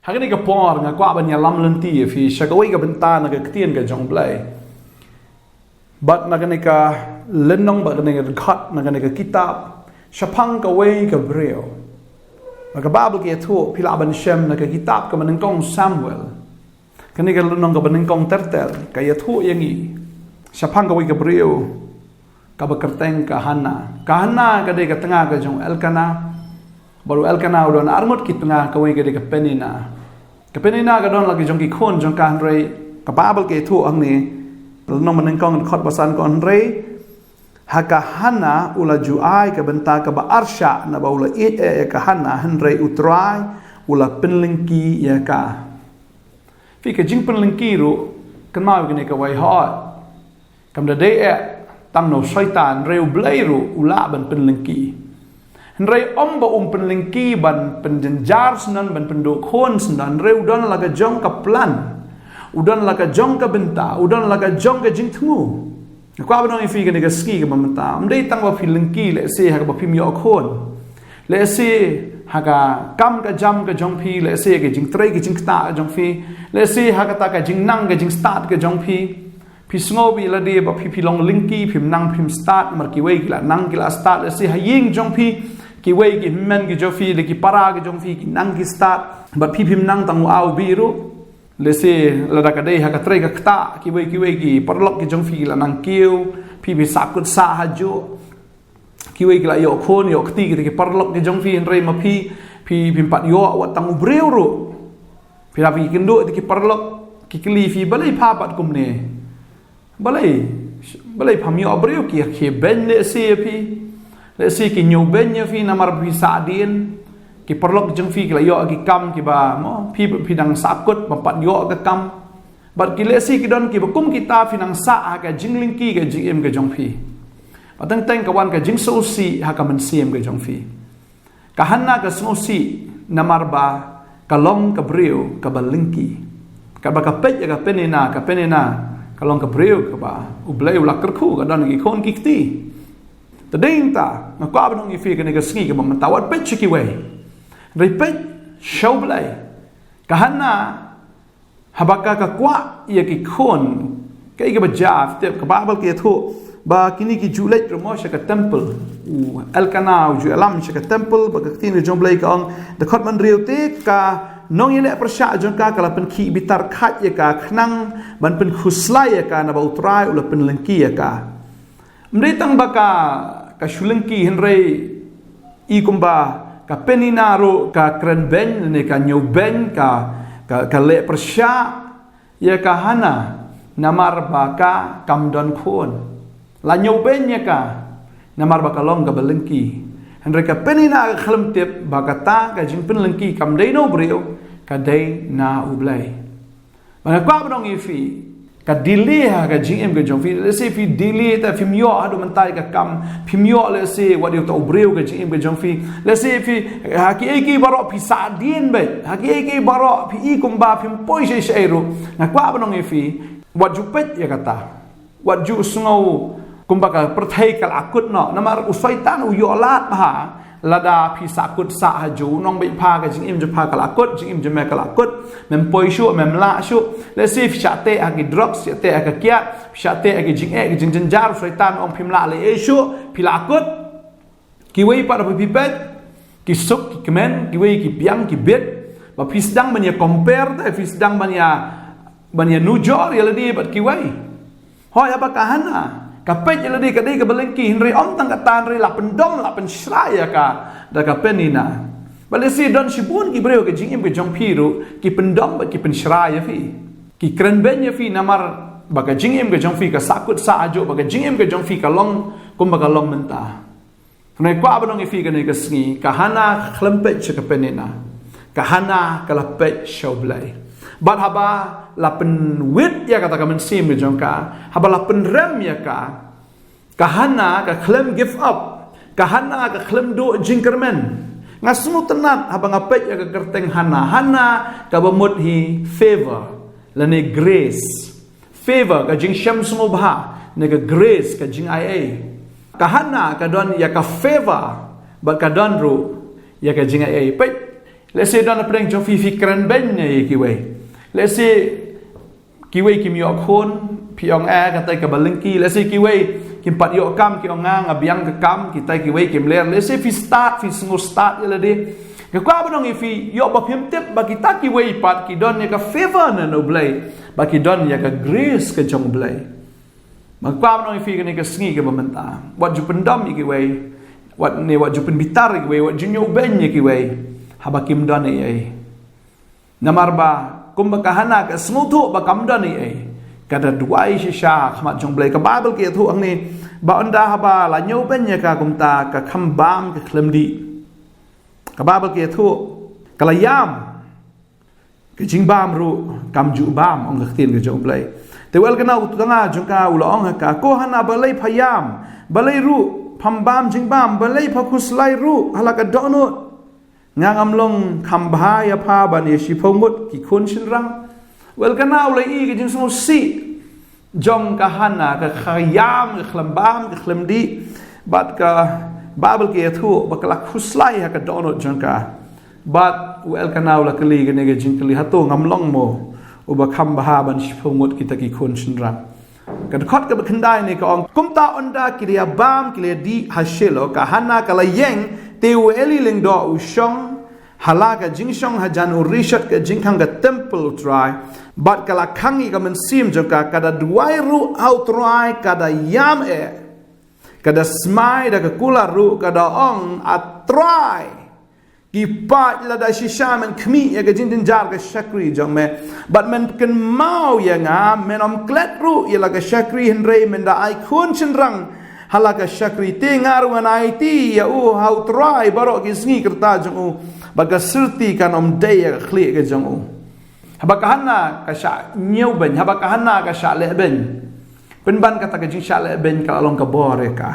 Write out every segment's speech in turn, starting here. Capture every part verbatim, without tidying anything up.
Ha kane ka por nga kwah ban ïalam lynti ïa phi sha kawei ka bynta na ka ktien ka jong U Blei. Bad na kane ka lynnong, bad kane ka dkhot, na kane ka kitab shaphang kawei ka briew. Na ka Baibl ka ïathuh, phi lah ban shem na ka kitab kaba nyngkong Samuel, kane ka lynnong kaba nyngkong ter ter, ka ïathuh ïa ngi shaphang kawei ka briew kaba kyrteng ka Hana. Ka Hana ka dei ka tnga ka jong u Elkana. Bad u Elkana u don arngut ki tnga, kawei ka dei ka Penina. Ka Penina ka don la ki jong ki khun jong ka, hynrei ka Baibl ka ïathuh hangne, lynnong ba nyngkong, dkhot ba san, ka ong hynrei ha ka Hana u la ju ai ka bynta kaba arshah, naba u la ïeit eh ïa ka Hana, hynrei U Trai u la pynlyngkhi ïa ka. Phi, ka jingpynlyngkhi ruh, kynmaw kane kawei hok. Kam da dei eh tang na u Soitan, hynrei U Blei ruh u lah ban pynlyngkhi. Hynrei ym ba um pynlyngkhi ban pynjynjar syndon, ban pynduh khun syndon, hynrei u don la ka jong ka plan, u don la ka jong ka bynta, u don la ka jong ka jingthmu. Nga kwah ban ong ïa phi kane ka sngi kaba mynta, ym dei tang ba phi lyngkhi lehse ha kaba phim ïoh khun, lehse ha ka kam ka jam ka jong phi, lehse ka jingtrei ka jingktah ka jong phi, lehse ha kata ka jingnang ka jingstad ka jong phi. Phi sngew bha lade ba phi, phi long lyngkhi, phim nang phim stad, namar kiwei ki la nang ki la stad, lehse ha ïing jong phi, kiwei ki hynmen ki jong phi, lane ki para ki jong phi, ki nang ki stad, bad phi phim nang tang u aw bi ruh. Lehse lada ka dei ha ka trei ka ktah, kiwei kiwei ki paralok ki jong phi ki la nang kiew, phi phi sahkut sah hajuh. Kiwei ki la ïoh khun ïoh kti kita ki paralok ki jong phi, hynrei ma phi, phi phim pat ïoh wat tang u briew ruh. Phi la phi kynduh kita ki paralok, ki kylli phi, balei pha pat kumne? Balei, balei pham ïoh briew? Ki khie beiñ lehse ïa phi, lehse ki ñiew beiñ ïa phi namar phi sahdien. Ki paralok jong phi ki la ïoh ki kam kiba, mo, phi, phi dang sahkut, bym pat ïoh ka kam. Bad ki lehse ki don kiba kum kita, phi nang sah ha ka jinglyngkhi ka jingim ka jong phi. Bad teng teng ka wan ka jingsngewsih ha ka mynsiem ka jong phi. Ka Hana ka sngewsih namar ba ka long ka briew kaba lyngkhi. Katba ka peit ïa ka Penina, ka Penina ka long ka briew kaba U Blei u la kyrkhu, ka don ki khun ki kti. Te dei nangta nga kwah ban ong ïa phi kane ka sngi kaba mynta, wat peit sha kiwei, hynrei peit sha U Blei. Ka Hana, haba ka, ka kwah ïa ki khun, kaei kaba jia? Phi tip, ka Baibl ka ïathuh ba kine ki ju leit ruh mo sha ka temple. U Elkana u ju ïalam sha ka temple, bad ka ktien ka jong U Blei ka ong, dkhot ba hynriew, te ka nongïaleh pyrshah jong ka, ka la pynkhih bitar khaid ïa ka khnang ban pynkhuslai ïa ka, naba U Trai u la pynlyngkhi ïa ka. Ym dei tang ba ka, ka shu lyngkhi, hynrei i kumba ka Penina ruh ka kren beiñ, ne ka ñiew beiñ, ka, ka, ka leh pyrshah ïa ka Hana namar ba ka kam don khun. La ñiew beiñ ïa ka namar ba ka long kaba lyngkhi. Hynrei ka Penina ka khlem tip ba kata ka jingpynlyngkhi kam dei na u briew, ka dei na U Blei. Bad nga kwah ban ong ïa phi, ka delay ha ka jingim ka jong phi, lehse phi delay te phim ïoh haduh mynta ïa ka kam, phim ïoh lehse wat ïa uta u briew ka jingim ka jong phi, lehse phi, ha kiei kiei baroh phi sahdien beit, ha kiei kiei baroh phi i kumba phim poi shaei shaei ruh. Nga kwah ban ong ïa phi, wat ju peit ïa kata. Wat ju sngew kumba ka pyrthei ka la kut noh, namar u Soitan u ïoh lad bha lada phi sahkut sah hajuh. U nongbeit pha, ka jingim jong pha ka la kut, jingim jong me ka la kut, mem poi shuh, mem lah shuh. Lehse phi shah teh ha ki drugs, shah teh ha ka kiad, phi shah teh ha ki jingeh, ki jingjynjar, u Soitan u ong phim lah leh ei shuh, phi la kut. Kiwei pat haba phi peit, ki suk, ki kmen, kiwei ki biang, ki bit, ba phi sdang ban ïa compare te, phi sdang ban ïa, ban ïa nujor ïa lade bad kiwei. Hooid, haba ka Hana ka peit ïa lade ka dei kaba lyngkhi, hynrei ym tang kata, hynrei la pyndom, la pynshrai ïa ka da ka Penina. Bad lehse don shibun ki briew ka jingim ka jong phi ruh ki pyndom bad ki pynshrai ïa phi, ki kren beiñ ïa phi namar ba ka jingim ka jong phi ka sahkut sah hajuh, ba ka jingim ka jong phi ka long kumba ka long mynta. Nga kwah ban ong ïa phi kane ka sngi, ka Hana ka khlem peit sha ka Penina. Ka Hana ka la peit sha U Blei. Bad haba la pynwit ïa kata ka mynsiem ka jong ka, haba la pynrem ïa ka, ka Hana ka khlem give up. Ka Hana ka khlem duh jingkyrmen. Nga sngewtynnat haba nga peit ïa ka kyrteng Hana. Hana kaba mut hi favor lane grace. Favor, ka jingshem sngewbha, ne ka grace, ka jingaiei. Ka Hana ka don ïa ka favor bad ka don ruh ïa ka jingaiei. Peit, Lehse don hapdeng jong phi phi kren beiñ ïa kiwei. Lehse kiwei kim ïoh khun, phi ong eh, katai kaba lyngkhi. Lehse kiwei kim pat ïoh kam, ki ong nga nga biang ka kam, kitai kiwei kim ler. Lehse phi stad, phi sngew stad ïa lade. Nga kwah ban ong ïa phi, ïoh ba phim tip ba kita kiwei pat ki don ïa ka favor na U Blei, ba ki don ïa ka grace ka jong U Blei. Nga kwah ban ong ïa phi kane ka sngi kaba mynta, wat ju pyndom ïa kiwei, wat ne wat ju pynbitar ïa kiwei, wat ju ñiewbeiñ ïa kiwei haba kim don ei ei. Namar ba kumba ka Hana ka sngewthuh ba kam don ei ei, ka da duwai shisha ha khmat jong U Blei. Ka Baibl ka ïathuh hangne ba ynda haba la ñiewbeiñ ïa ka, kumta ka kham bam, ka khlem dih. Ka Baibl ka ïathuh ka la ïam, ka jingbam ruh kam ju bam, ong ka ktien ka jong U Blei. Te u Elkana utu tnga jong ka u la ong ha ka, ko Hana, balei pha ïam? Balei ruh pham bam jingbam? Balei pha khuslai ruh ha la ka dohnud? Nga ngam long kham bha ïa pha ban ïa shiphew ngut ki khun shynrang? U Elkana u la ïohi ka jingsngewsih jong ka Hana, ka khlem ïam, ka khlem bam, ka khlem dih. Bad ka Baibl ka ïathuh ba ka la khuslai ha ka dohnud jong ka. Bad u Elkana u la kylli kane ka jingkylli, hato ngam long mo uba kham bha ban shiphew ngut kita ki khun shynrang? Ka dkhot kaba khyndai ne ka ong, kumta ynda ki la ïa bam, ki la ïa dih ha Shiloh, ka Hana ka la ïeng, te u Eli lyngdoh u shong ha la ka jingshong hajan u rishot ka jingkhang ka templ U Trai, bad ka la khang ïa ka mynsiem jong ka, ka da duwai ruh ha U Trai, ka da ïam eh, ka da smai da ka kular ruh, ka da ong, A Trai, ki paid lada shisha men khmih ïa ka jingjynjar ka shakri jong me, bad men kynmaw ïa nga, men ym klet ruh ïa la ka shakri, hynrei men da ai khun shynrang ha la ka shakri, te nga ruh ngan aiti ïa u ha U Trai baroh ki sngi ka rta jong u, bad ka syrti kan ym dei ïa ka khlieh ka jong u. Haba ka Hana ka shah ñiewbeiñ, haba ka Hana ka shah lehbeiñ, pynban kata ka jingshah lehbeiñ ka la long ka bor ïa ka.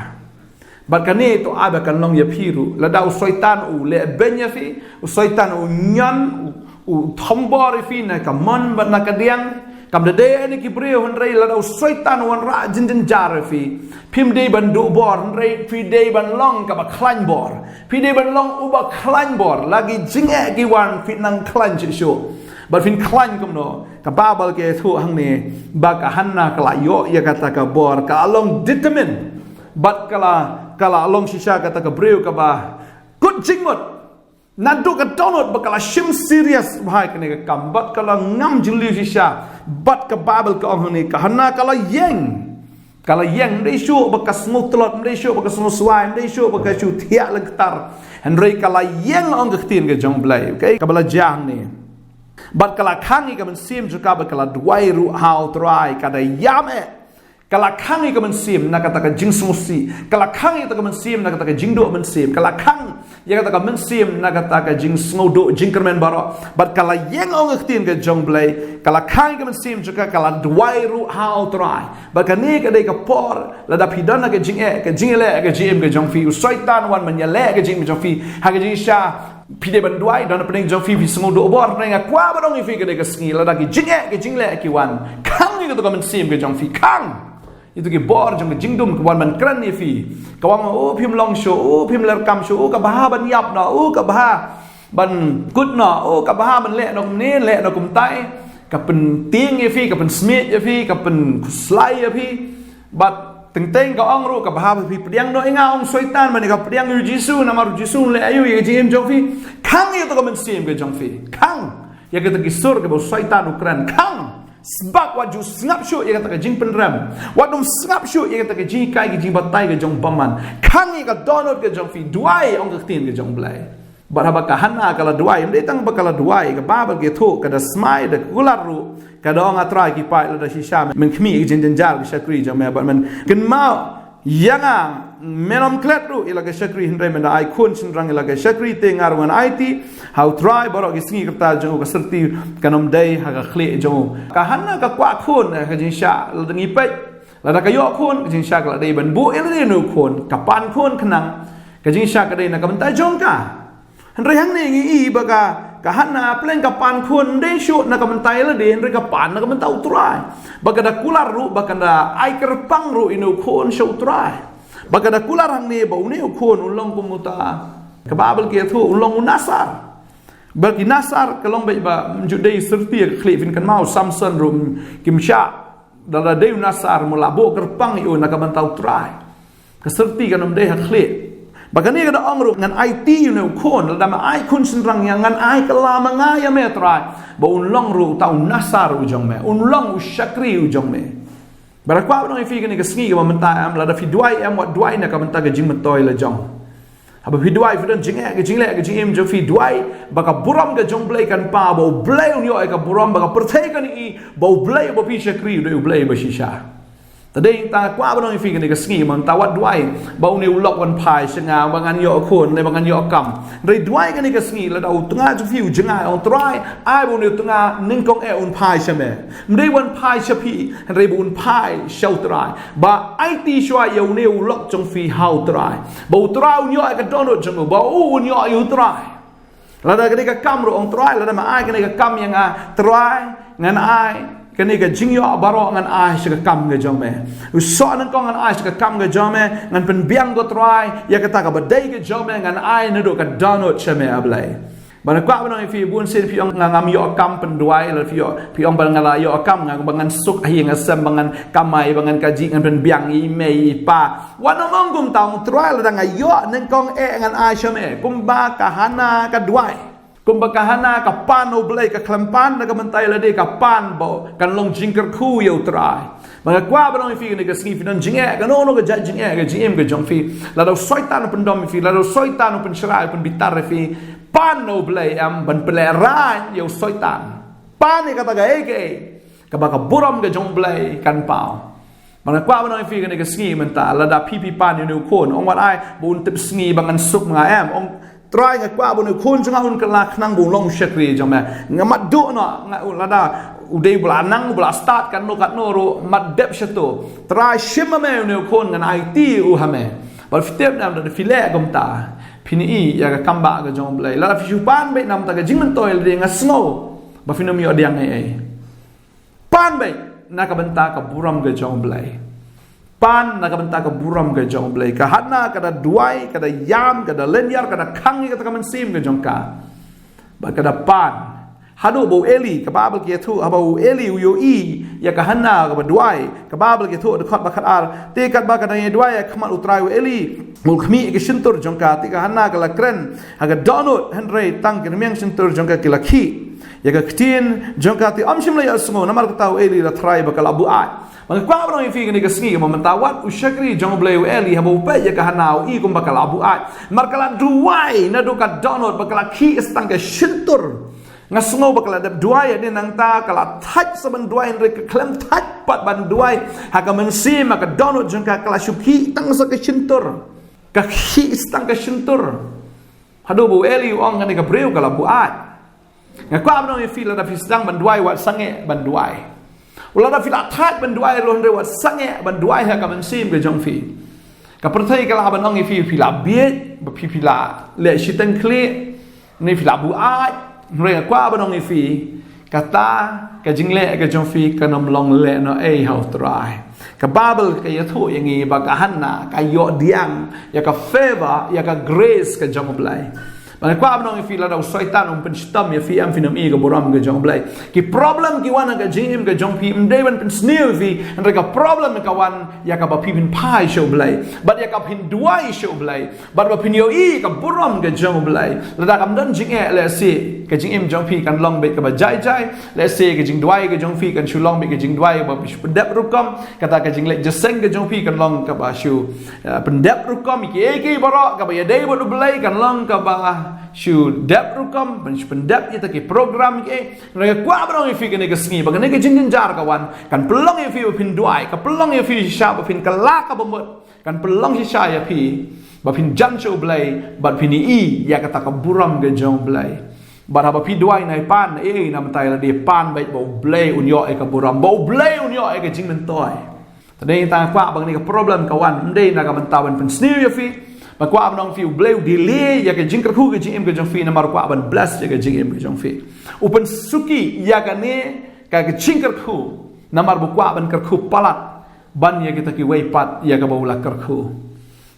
Bad kane to ai ba kan long ïa phi ruh. Lada u Soitan u lehbeiñ ïa phi, u Soitan u ñion, u, u thombor ïa phi na ka mon bad na ka diang, kam da dei ïa ki briew, hynrei lada u Soitan u wanrah jingjynjar ïa phi, phim dei ban duh bor, hynrei phi dei ban long kaba khlaiñ bor. Phi dei ban long uba khlaiñ bor. La ki jingeh ki wan, phi nang khlaiñ shuh shuh. Bad phin khlaiñ kumno? Ka Baibl ka ïathuh hangne ba ka Hana ka la ïoh ïa kata ka bor, ka la long determine, bad ka la, ka la long shisha kata ka briew kaba kut jingmut. Naduh ka dohnud ba ka la shim serious bha ïa kane ka kam, bad ka la ngam jylliew shisha. Bad ka Baibl ka ong hangne, ka Hana ka la ïeng. Ka la ïeng, ym dei shuh ba ka sngew tlot, ym dei shuh ba ka sngew swai, ym dei shuh ba ka shu thiah lyngktar. Hynrei ka la ïeng, ong ka ktien ka jong U Blei, okay? Kaba la jia hangne. Bad ka la khang ïa ka mynsiem jong ka, bad ka la duwai ruh ha U Trai, ka da ïam eh. Ka la khang ïa ka mynsiem na kata ka jingsngewsih. Ka la khang ïa kata ka mynsiem na kata ka jingduh mynsiem. Ka la khang ïa kata ka mynsiem na kata ka jingsngewduh jingkyrmen baroh. Bad ka la ïeng, ong ka ktien ka jong U Blei, ka la khang ïa ka mynsiem jong ka, ka la duwai ruh ha U Trai. Bad kane ka dei ka por, lada phi don ha ka jingeh, ka jingïaleh ka jingim ka jong phi, u Soitan u wan ban ïaleh ka jingim ka jong phi ha ka jingshisha. Phi dei ban duwai, don hapdeng jong phi, phi sngew duh bor, hynrei nga kwah ban ong ïa phi kane ka sngi, lada ki jingeh ki jingleh ki wan, khang ïa kato ka mynsiem ka jong phi, khang ïa kato ki bor jong ka jingdum ki wan ban kren ïa phi. Ka wan, o phim long shuh, o phim leh kam shuh, o ka bha ban ïap noh, o ka bha ban kut noh, o ka bha ban leh noh kumne, leh noh kumtai. Ka pyntieng ïa phi, ka pynsmiej ïa phi, ka pynkhuslai ïa phi. Bad teng teng ka ong ruh, ka bha ba phi pdiang noh ïa nga, ong Soitan, ban ïa ka pdiang ïa u Jisu, namar u Jisu u leh aïu ïa ka jingim jong phi. Khang ïa kato ka mynsiem ka jong phi, khang ïa kata ki sur kaba u Soitan u kren, khang. Sbak wat ju sngap shuh ïa kata ka jingpynrem, wat ym sngap shuh ïa kata ka jinghikai, ka jingbatai ka jong bymman. Khang ïa ka dohnud ka jong phi, duwai, ong ka ktien ka jong U Blei. Bad haba ka Hana ka la duwai, ym dei tang ba ka la duwai, ka Baibl ka ïathuh, ka da smai da kular ruh, ka da ong, A Trai, ki paid lada shisha men khmih ïa ka jingjynjar ka shakri jong me, bad men kynmaw ïa nga, men ym klet ruh ïa la ka shakri, hynrei men da ai khun shynrang ïa la ka shakri, te nga ruh ngan aiti ha U Trai baroh ki sngi ka rta jong u, ka syrti kan ym dei ha ka khlieh jong u. Ka Hana ka kwah khun, ka jingshisha lada ngi peit, lada ka ïoh khun, ka jingshisha ka la dei ban buh ïa lade une u khun, ka pan khun khnang ka jingshisha ka dei na ka bynta jong ka. Hynrei hangne ngi i ba ka, ka Hana, pleng ka pan khun, ym dei shuh na ka bynta ïa lade, hynrei ka pan na ka bynta U Trai. Ba ka da kular ruh, ba ka da ai kyrpang ruh ïa une u khun sha U Trai. Ba ka da kular hangne ba une u khun un long kum uta, ka Baibl ka ïathuh, un long u Nasar. Ba ki nasar ka long beit ba ym ju dei syrti ïa ka khlieh, phin kynmaw Samson ruh kim shah, da la dei u nasar, mo la buh kyrpang ïa u na ka bynta U Trai. Ka syrti kan ym dei ha khlieh. Ba kane ka da ong ruh, ngan aiti ïa une u khun, lada me ai khun shynrang ïa nga, ngan ai kylla ma nga ïa me Trai, ba un long ruh uta u nasar u jong me, un long u shakri u jong me. Ba nga kwah ban ong ïa phi kane ka sngi kaba mynta em, lada phi duwai em, wat duwai na ka bynta ka jingmyntoi la jong. Haba phi duwai, phi don jingeh, ka jingleh, ka jingim jong phi, duwai ba ka burom ka jong U Blei kan paw, ba U Blei un ïoh ïa ka burom, ba ka pyrthei kan i ba U Blei ba phi shakri u dei U Blei ba shisha. Te dei tang nga kwah ban ong ïa phi kane ka sngi, mynta wat duwai ba une u lok un phai sha nga ba ngan ïoh khun ne ba ngan ïoh kam. Hynrei duwai kane ka sngi, lada u tnga jong phi u jngai, ong Trai, ai ba une u tnga nyngkong eh un phai sha me. Ym dei ban phai sha phi, hynrei ba un phai sha U Trai. Ba aiti shuwa ïa une u lok jong phi ha U Trai, ba U Trai un ïoh ïa ka dohnud jong u, ba u un ïoh ïa U Trai. Lada kane ka kam ruh, ong Trai, lada me ai kane ka kam ïa nga Trai, ngan ai kane ka jingïoh baroh, ngan ai sha ka kam ka jong me. U soh nyngkong ngan ai sha ka kam ka jong me, ngan pynbiang, ko Trai, ïa kata kaba dei ka jong me, ngan ai naduh ka dohnud sha me, A Blei. Ba nga kwah ban ong ïa phi, bun sien phi ong nga ngam ïoh kam, pynduwai, lada phi ïoh, phi ong ba nga la ïoh kam, nga ba ngan suk ha ïing ha sem, ba ngan kamai, ba ngan kajih, ngan pynbiang ïa i mei i pa. Wat nym ong kumta, ong Trai, lada nga ïoh nyngkong eh ngan ai sha me. Kumba ka Hana ka duwai, kumba ka Hana ka pan ha U Blei, ka khlem pan na ka bynta ïa lade, ka pan ba kan long jingkyrkhu ïa U Trai. Ba nga kwah ban ong ïa phi kane ka sngi, phi don jingeh, kano kano ka jait jingeh ka jingim ka jong phi, lada u Soitan u pyndom ïa phi, lada u Soitan u pynshrai, u pynbitar ïa phi, pan na U Blei em, ban pynlehraiñ ïa u Soitan. Pan ïa kata kaei kaei kaba ka burom ka jong U Blei kan paw. Ba nga kwah ban ong ïa phi kane ka sngi mynta, lada phi phi pan ïa une u khun, ong wat ai ba un tip sngi ba ngan suk ma nga em, ong Trai, nga kwah ba une u khun jong nga un kylla khnang ba un long u shakri jong me. Nga mat duh noh, nga, lada u dei uba la nang, uba la stad katno katno ruh, mat dep shato. Trai, shim ma me une u khun, ngan aiti u ha me. Bad phi tip ne em, lada phi leh kumta, phin i ïa ka kam bah ka jong U Blei. Lada phi shu pan beit namar ka jingmyntoi, lada nga sngew ba phin ym ïoh diang ei ei. Pan beit na ka bynta ka burom ka jong U Blei. Pan na ka bynta ka burom ka jong U Blei. Ka Hana ka da duwai, ka da ïam, ka da lynñiar, ka da khang ïa kata ka mynsiem ka jong ka. Bad ka da pan. Haduh ba u Eli, ka Baibl ka ïathuh, haba u Eli u ïohi ïa ka Hana kaba duwai, ka Baibl ka ïathuh, dkhot ba khatar, te katba ka dang ïa duwai ha khmat U Trai, u Eli u la khmih ïa ka shyntur jong ka, te ka Hana ka la kren ha ka dohnud, hynrei tang ki rmiang shyntur jong ka ki la khih ïa ka ktien jong ka. Te ym shym la ïohsngew, namar kata u Eli u la tharai ba ka la buaid. Ba nga kwah ban ong ïa phi kane ka sngi, ba mynta wat u shakri jong U Blei u Eli, haba u peit ïa ka Hana, u i kumba ka la buaid. Namar ka la duwai naduh ka dohnud, ba ka la khih ïa tang ka shyntur. Nga sngew ba ka la dep duwai ïa, ne nangta ka la thait sa ban duwai, hynrei ka khlem thait pat ban duwai ha ka mynsiem, ha ka dohnud jong ka, ka la shu khih tang sa ka shyntur. Ka khih sa tang ka shyntur. Haduh ba u Eli u ong kane ka briew ka la buaid. Nga kwah ban ong ïa phi, lada phi sdang ban duwai, wat sangeh ban duwai. Lada phi la thait ban duwai ruh, hynrei wat sangeh ban duwai ha ka mynsiem ka jong phi. Ka pyrthei ka lah ban ong ïa phi, phi la bieit, ba phi, phi la leh shiteng khlieh, ne phi la buaid. Hynrei nga kwah ban ong ïa phi, kata ka jingleh ka jong phi kan ym long lehnohei ha U Trai. Ka Baibl ka ïathuh ïa ngi ba ka Hana ka ïoh diang ïa ka favor, ïa ka grace ka jong U Blei. Ba nga kwah ban ong ïa phi, lada u Soitan um pynshitom ïa phi em, phin ym i ka burom ka jong U Blei. Ki problem ki wan ha ka jingim ka jong phi, ym dei ban pynsniew ïa phi, hynrei ka problem ka wan ïa kaba phi phin phai sha U Blei, bad ïa kaba phin duwai sha U Blei, bad ba phin ïohi ka burom ka jong U Blei. Lada kam don jingeh, lehse ka jingim jong phi kan long beit kaba jai jai. Lehse ka jingduwai ka jong phi kan shu long beit ka jingduwai ba shu pyndep rukom. Kata ka jingleh jingïaseng ka jong phi kan long kaba shu, eh, pyndep rukom. Ïa kiei kiei baroh kaba ïadei bad U Blei kan long kaba shu dep rukom, ban shu pyndep ïa kita ki program kiei. Nga kwah ban ong ïa phi kane ka sngi, ba kane ka jingjynjar ka wan kan pynlong ïa phi ba phin duwai, ka pynlong ïa phi shisha ba phin kylla kaba mut. Kan pynlong shisha ïa phi ba phin jan sha U Blei, bad phin i ïa kata ka burom ka jong U Blei. Bad haba phi duwai, nai pan ei ei namar, te lada phi pan beit, ba U Blei un ïoh ïa ka burom, ba U Blei un ïoh ïa ka jingmyntoi. Te dei tang nga kwah ba kane ka problem ka wan, ym dei na ka bynta ban pynsniew ïa phi. Ba kwah ban ong ïa phi, U Blei u delay ïa ka jingkyrkhu ka jingim ka jong phi, namar u kwah ban bless ïa ka jingim ka jong phi. U pynsuki ïa kane ka, ka jingkyrkhu, namar ba u kwah ban kyrkhu palat ban ïa kita kiwei pat ïa kaba u la kyrkhu.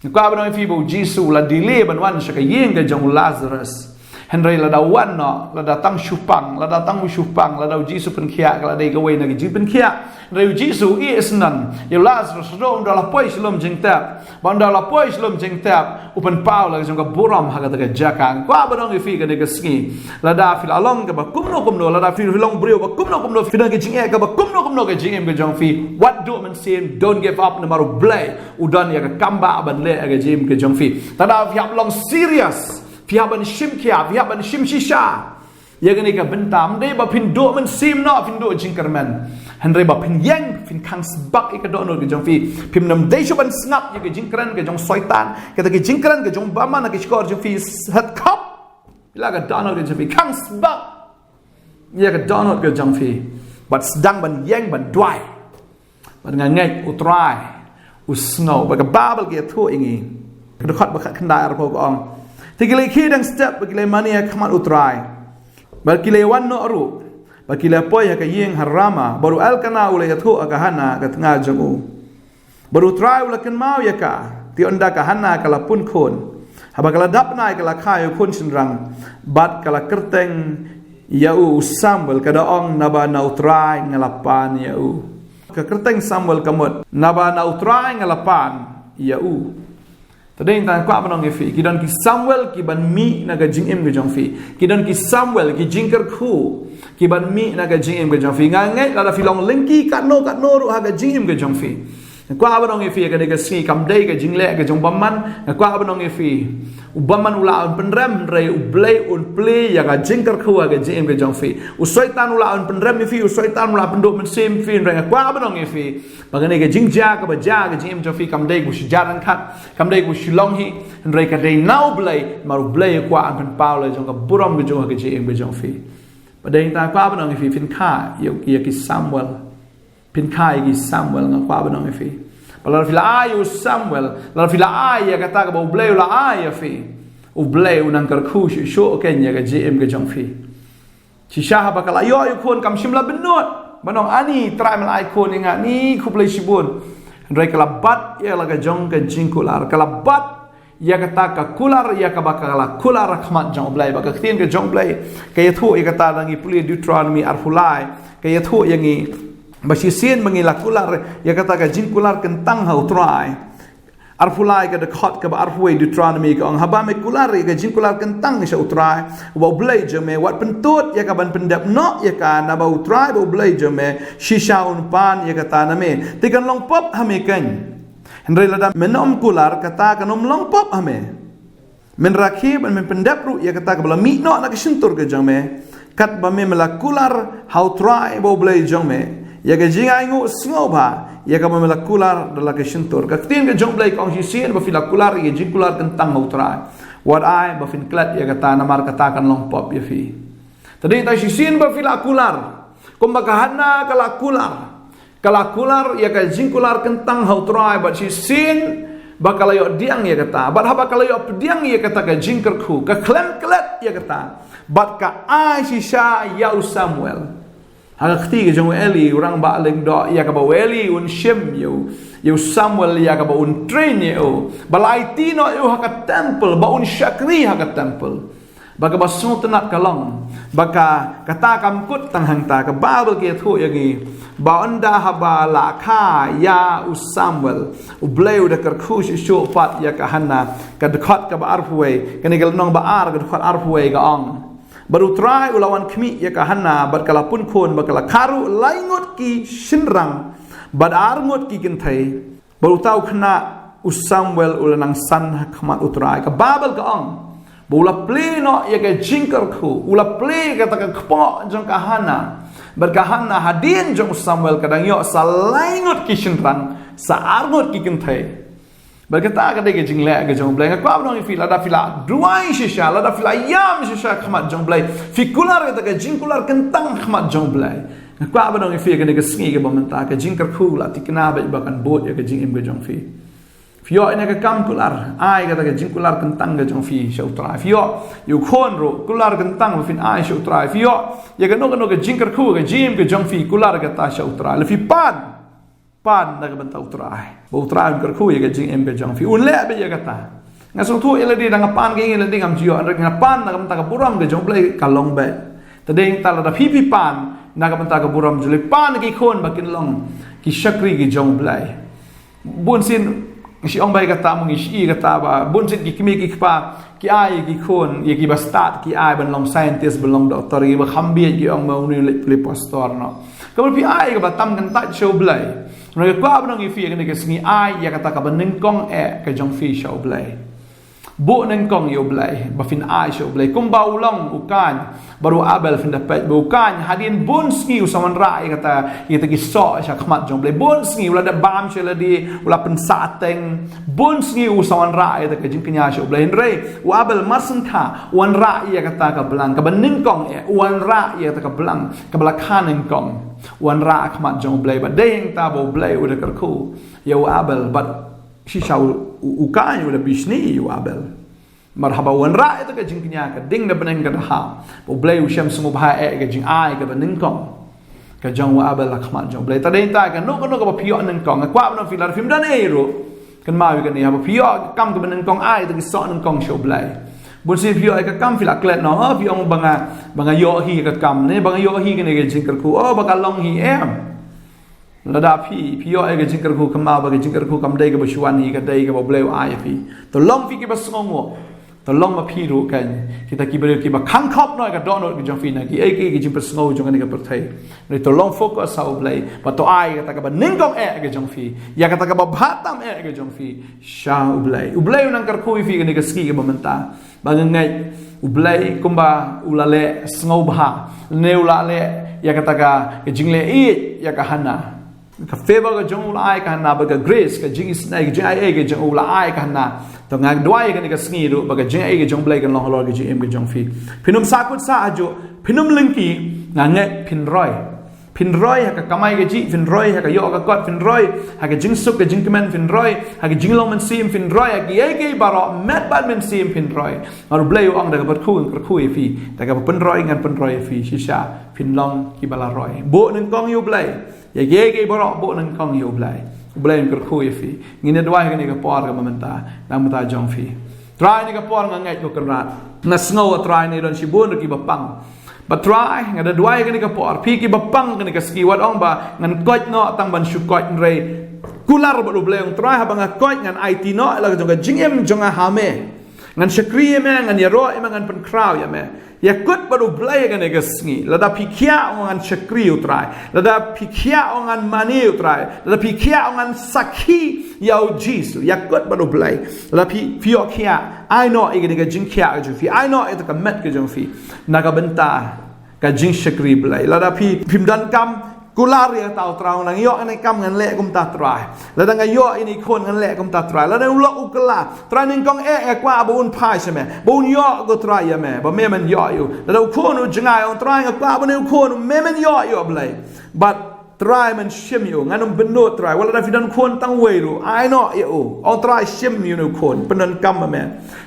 Nga kwah ban ong ïa phi ba U Jisu u la delay ban wan sha ka ïing ka jong u Lazarus. Hynrei lada wan noh, lada tang shu pang, lada tang u shu pang, lada u Jisu pynkhiah, ka la dei kawei na ki jingpynkhiah. Hynrei u Jisu i isnan, ïa u Lazarus ruh ym da la poi sha lum jingtep. Ba ym da la poi sha lum jingtep, u pynpaw la ka jong ka burom ha kata ka jaka. Kwah ban ong ïa phi kane ka sngi, lada phi la long kaba kumno kumno, lada phi, phi long briew ba kumno kumno, phi don ka jingeh kaba kumno kumno ka jingim ka jong phi, wat duh mynsiem, don't give up, namar u Blei u don ïa ka kam ba ban leh ïa ka jingim ka jong phi. Lada phi hap long serious, phi hap ban shimkhia, phi hap ban shim shisha ïa kane ka bynta. Ym dei ba phin duh mynsiem noh, phin duh jingkyrmen, hynrei ba phin ïeng, phin khang sbak ïa ka dohnud ka jong phi. Phim nym dei shuh ban sngap ïa ka jingkren ka jong Soitan, kata ka jingkren ka jong bymman ha ka shkor jong phi. Set khop ïa la ka dohnud ka jong phi, khang sbak ïa ka dohnud ka jong phi, bad sdang ban ïeng ban duwai. Bad nga ngeit U Trai u sngew. Bad ka Baibl ka ïathuh ïa ngi, ka dkhot ba khatkhyndai arphew ka ong: Te ki la khie dang step bad ki la mane ha khmat U Trai, bad ki la wan noh ruh, bad ki la poi ha ka ïing ha Rama. Bad u Elkana u la ïathuh ha ka Hana ka tnga jong u. Bad U Trai u la kynmaw ïa ka. Te ynda ka Hana ka la pun khun, haba ka la dap bnai, ka la kha ïa u khun shynrang, bad ka la kyrteng ïa u, u Samuel, ka da ong: Naba na U Trai nga la pan ïa u. Ka kyrteng Samuel ka mut, naba na U Trai nga la pan ïa u. Te dei tang kwah ban ong ïa phi, ki don ki Samuel ki ban mih na ka jingim ka jong phi. Ki don ki Samuel, ki jingkyrkhu, ki ban mih na ka jingim ka jong phi. Nga ngeit lada phi long lyngkhi katno katno ruh ha ka jingim ka jong phi, kwah ban ong ïa phi, kane ka sngi kam dei ka jingleh ka jong bymman. Nga kwah ban ong ïa phi, u bymman u lah un pynrem, hynrei U Blei un plie ïa ka jingkyrkhu ha ka jingim ka jong phi. U Soitan u lah un pynrem ïa phi, u Soitan u lah pynduh mynsiem ïa phi, hynrei nga kwah ban ong ïa phi ba kane ka jingjia kaba jia ha ka jingim jong phi kam dei kaba shu jia ryngkat, kam dei kaba shu long hi, hynrei ka dei na U Blei, namar U Blei u kwah ban pynpaw la jong ka burom ka jong u ha ka jingim ka jong phi. Bad dei tang kwah ban ong ïa phi, phin kha ïa, ïa ki Samuel. Phin kha ïa ki Samuel, nga kwah ban ong ïa phi. Bad lada phi la ai ïa u Samuel, lada phi la ai ïa kata kaba U Blei u la ai ïa phi, U Blei un nang kyrkhu shuh shuh keiñ ïa ka jingim ka jong phi. Shisha haba ka la ïoh ïa u khun, kam shym la bynnud ban ong, ani Trai, me la ai khun ïa nga, ni khublei shibun. Hynrei ka la bat ïa la ka jong ka jingkular, ka la bat ïa kata ka kular ïa kaba ka la kular ha khmat jong U Blei. Bad ka ktien ka jong U Blei ka ïathuh ïa kata, lada ngi pule Deuteronomy arphew lai, ka ïathuh ïa ngi ba shisien ba ngi la kular ïa kata ka jingkular kyntang ha U Trai. Arphew lai ka dkhot kaba arphew wei Deuteronomy ka ong: Haba me kular ïa ka jingkular kyntang sha U Trai uba U Blei jong me, wat pyntud ïa ka ban pyndep noh ïa ka, naba U Trai uba U Blei jong me shisha un pan ïa kata na me, te kan long pop ha me keiñ. Hynrei lada men ym kular, kata kan ym long pop ha me. Men rakhe bad men pyndep ruh ïa kata kaba la mih noh na ka shyntur ka jong me, katba me, me la kular ha U Trai uba U Blei jong me, ïa ka jingainguh sngewbha ïa kaba me la kular da la ka shyntur. Ka ktien ka jong U Blei ka ong, shisien ba phi la kular ïa ka jingkular kyntang ha U Trai, wat ai ba phin klet ïa kata, namar kata kan long pop ïa phi. Te dei tang shisien ba phi la kular, kumba ka Hana ka la kular, ka la kular ïa ka jingkular kyntang ha U Trai, bad shisien ba ka la ïoh pdiang ïa kata, bad haba ka la ïoh pdiang ïa kata ka jingkyrkhu, ka khlem klet ïa kata, bad ka ai shisha ïa u Samuel ha ka kti ka jong u Eli, u rangbah lyngdoh, ïa kaba u Eli un shim ïa u, ïa u Samuel, ïa kaba un train ïa u, ba la aiti noh ïa u ha ka temple, ba un shakri ha ka temple. Ba kaba sngewtynnat ka long ba ka, kata kam kut tang hangta. Ka Baibl ka ïathuh ïa ngi ba ynda haba la kha ïa u Samuel, U Blei u da kyrkhu shuh shuh pat ïa ka Hana. Ka dkhot kaba arphew wei, kane ka lynnong ba ar, ka dkhot arphew wei ka ong: Bad U Trai u la wan khmih ïa ka Hana, bad ka la pun khun, bad ka la kha ruh lai ngut ki shynrang bad ar ngut ki kynthei. Bad uta u khynnah u Samuel u la nang san ha khmat U Trai. Ka Baibl ka ong ba u la plie noh ïa ka jingkyrkhu, u la plie kata ka kpoh jong ka Hana. Bad ka Hana, hadien jong u Samuel, ka dang ïoh sa lai ngut ki shynrang, sa ar ngut ki kynthei. Bad kata ka dei ka jingleh ka jong U Blei. Nga kwah ban ong ïa phi, lada phi la duwai shisha, lada phi la ïam shisha ha khmat jong U Blei, phi kular kata ka jingkular kyntang ha khmat jong U Blei, nga kwah ban ong ïa phi, kane ka sngi kaba mynta, ka jingkyrkhu la thikna bad ba kan bud ïa ka jingim ka jong phi. Phi ïoh ïa ka kam, kular, ai kata ka jingkular kyntang ka jong phi sha U Trai. Phi ïoh ïa u khun ruh, kular kyntang ba phin ai sha U Trai. Phi ïoh ïa kano kano ka jingkyrkhu ha ka jingim ka jong phi, kular kata sha U Trai. Lada phi pan, pan na ka bynta U Trai, ba U Trai un kyrkhu ïa ka jingim ka jong phi, un leh beit ïa kata. Nga sngewthuh ïa lade, da nga pan ka ïing ïa lade ngam ju ïoh, hynrei nga pan na ka bynta ka burom ka jong U Blei, ka long beit. Te dei tang lada phi phi pan na ka bynta ka burom jong U Blei, pan ki khun ba kin long ki shakri ki jong U Blei. Bun sien, ngi shu ong ba ïa kata, mo, ngi shu ïa kata ba bun sien ki kmie ki kpa ki ai ki khun ïa ki ba stad, ki ai ban long scientist, ban long doktor, ïa ki ba kham bieit ki ong ba une u leit pule pastor noh. Kaba phi ai kaba tam kyntait sha U Blei. Nga kwah ban ong ïa phi ïa kane ka sngi, ai ïa kata kaba nyngkong eh ka jong phi sha U Blei. Buh nyngkong ïa U Blei, ba phin ai sha U Blei. Kumba u long u Kain bad u Abel, phin da peit ba u Kain hadien bun sngi u sa wanrah ïa kata, ïa kata ki soh sha khmat jong U Blei. Bun sngi u la dep bam sha lade, u la pynsah teng. Bun sngi u sa wanrah ïa kata ka jingkñia sha U Blei. Hynrei u Abel mar sngewthuh, u wanrah ïa kata ka blang, kaba nyngkong eh, u wanrah ïa kata ka blang kaba la kha nyngkong. U wanrah ha khmat jong U Blei, bad dei hangta ba U Blei u da kyrkhu ïa u Abel, bad shisha u, u, u Kain u da bishni ïa u Abel. Namar haba u wanrah ïa kata ka jingkñia, ka ding da bneng ka da hap. Ba U Blei u shem sngewbha eh ka jingai kaba nyngkong ka jong u Abel ha khmat jong U Blei. Te dei hangta kano kano kaba phi ïoh nyngkong, nga kwah ban ong ïa phi, lada phim don ei ruh, kynmaw ïa kane, haba phi ïoh ka kam kaba nyngkong, ai ïa kata ki soh nyngkong sha U Blei. Bun sien phi ïoh ïa ka kam, phi la klet noh, ha, phi ong ba nga, ba nga ïoh hi ïa ka kam ne, ba nga ïoh hi ïa kane ka jingkyrkhu, oh, ba ka long hi, em. Lada phi, phi ïoh ïa ka jingkyrkhu, kynmaw ba ka jingkyrkhu kam dei kaba shu wan hi, ka dei kaba U Blei u ai ïa phi. To long phi kiba sngewnguh. To long ma phi ruh, kan, kita ki briew kiba khang khop noh ïa ka dohnud ka jong phi na kiei kiei ki jingpynsngew jong kane ka pyrthei. Hynrei to long focus ha U Blei, bad to ai ïa kata kaba nyngkong eh ka jong phi, ïa kata kaba bha tam eh ka jong phi sha U Blei. U Blei u nang kyrkhu ïa phi kane ka sngi kaba mynta. Ba nga ngeit U Blei kumba u la leh sngewbha, ne u la leh ïa kata ka, ka jingleh ïeit ïa ka Hana. Ka favor ka jong u la ai ka Hana, bad ka grace, ka jingisynei, ka jingai ei ka jong u la ai ka Hana. To nga duwai kane ka sngi ruh ba ka jingai ei ka jong U Blei kan long halor ka jingim ka jong phi. Phin ym sahkut sah hajuh, phin ym lyngkhi, nga ngeit phin roi. Phin roi ha ka kamai kajih, phin roi ha ka ïoh ka kot, phin roi ha ka jingsuk ka jingkmen, phin roi ha ka jinglong mynsiem, phin roi ha kiei kiei baroh, met bad mynsiem phin roi. Namar U Blei u ong, da kaba kyrkhu ngan kyrkhu ïa phi, da kaba pynroi ngan pynroi ïa phi. Shisha phin long kiba la roi. Buh nyngkong ïa U Blei. Ïa kiei kiei baroh buh nyngkong ïa U Blei. U Blei un kyrkhu ïa phi. Ngin ïa duwai ha kane ka por kaba mynta na ka bynta jong phi. Trai, ha kane ka por nga ngeit, ko Kynrad, nga sngew, A Trai, ngi don shibun ruh kiba pang. Bad Trai, nga da duwai ha kane ka por, phi kiba pang ha kane ka sngi, wat ong ba ngan koit noh tang ban shu koit, hynrei kular bad U Blei, ong Trai, haba nga koit ngan aiti noh ïa la ka jong ka jingim jong nga ha Me. Ngan shakri ïa Me, ngan ïaroh ïa Me, ngan pynkhraw ïa Me. Ïakut bad U Blei ha kane ka sngi. Lada phi khiah, ong, ngan shakri, U Trai. Lada phi khiah, ong, ngan mane, U Trai. Lada phi khiah, ong, ngan sakhi ïa U Jisu. Ïakut bad U Blei. Lada phi, phi ïoh khiah, ai noh ïa kane ka jingkhiah ka jong phi, ai noh ïa kata ka met ka jong phi na ka bynta ka jingshakri Blei. Lada phi, phim donkam kular ïa kata, U Trai, ngan ïoh kane ka kam ngan leh kumta, Trai. Lada nga ïoh ïa une u khun ngan leh kumta, Trai. Lada u lok u kylla, Trai, nyngkong eh nga kwah ba un phai sha Me, ba un ïoh, ko Trai, ïa Me, ba Me men ïoh ïa u. Lada u khun u jngai, ong Trai, nga kwah ba une u khun Me men ïoh ïa u, Blei. Bad Trai, Men shim ïa u, ngan ym bynnud, Trai. Wat lada phi don khun tang uwei ruh, ai noh ïa u, ong Trai, shim ïa une u khun, pyndonkam ma Me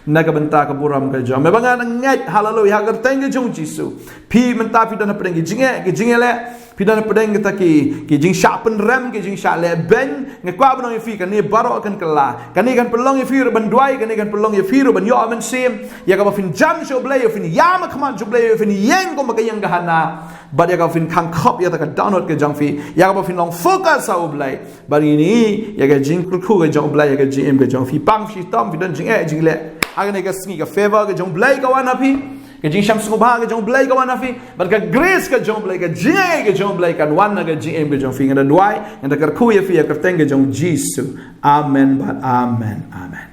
na ka bynta ka burom ka jong Me. Ba nga ngeit, haleluia, ha ka kyrteng ka jong U Jisu. Phi mynta phi don hapdeng ki jingeh, ki jingeh leh, phi don hapdeng kita ki, ki jingshah pynrem, ki jingshah leh beiñ. Nga kwah ban ong ïa phi, kane baroh kan kylla. Kane kan pynlong ïa phi ruh ban duwai, kane kan pynlong ïa phi ruh ban ïoh mynsiem. Ïa kaba phin jan sha U Blei, ïa phin ïam ha khmat jong U Blei, ïa phin ïeng kumba ka ïing ka Hana. Bad ïa kaba phin khang khop ïa kata ka dohnud ka jong phi, ïa kaba phin long focus ha U Blei. Bad ngin ïohi ïa ka jingkyrkhu ka jong U Blei ha ka jingim ka jong phi. Pang shitom, phi don jingeh jingleh, ha kane ka sngi ka favor ka jong U Blei ka wan ha phi. Ka jingshem sngewbha ka jong U Blei ka wan ha phi. Bad ka grace ka jong U Blei, ka jingeh ka jong U Blei kan wan ha ka jingim ka jong phi. Nga da duwai, nga da kyrkhu ïa phi ha ka kyrteng ka jong U Jisu. Amen bad amen. Amen.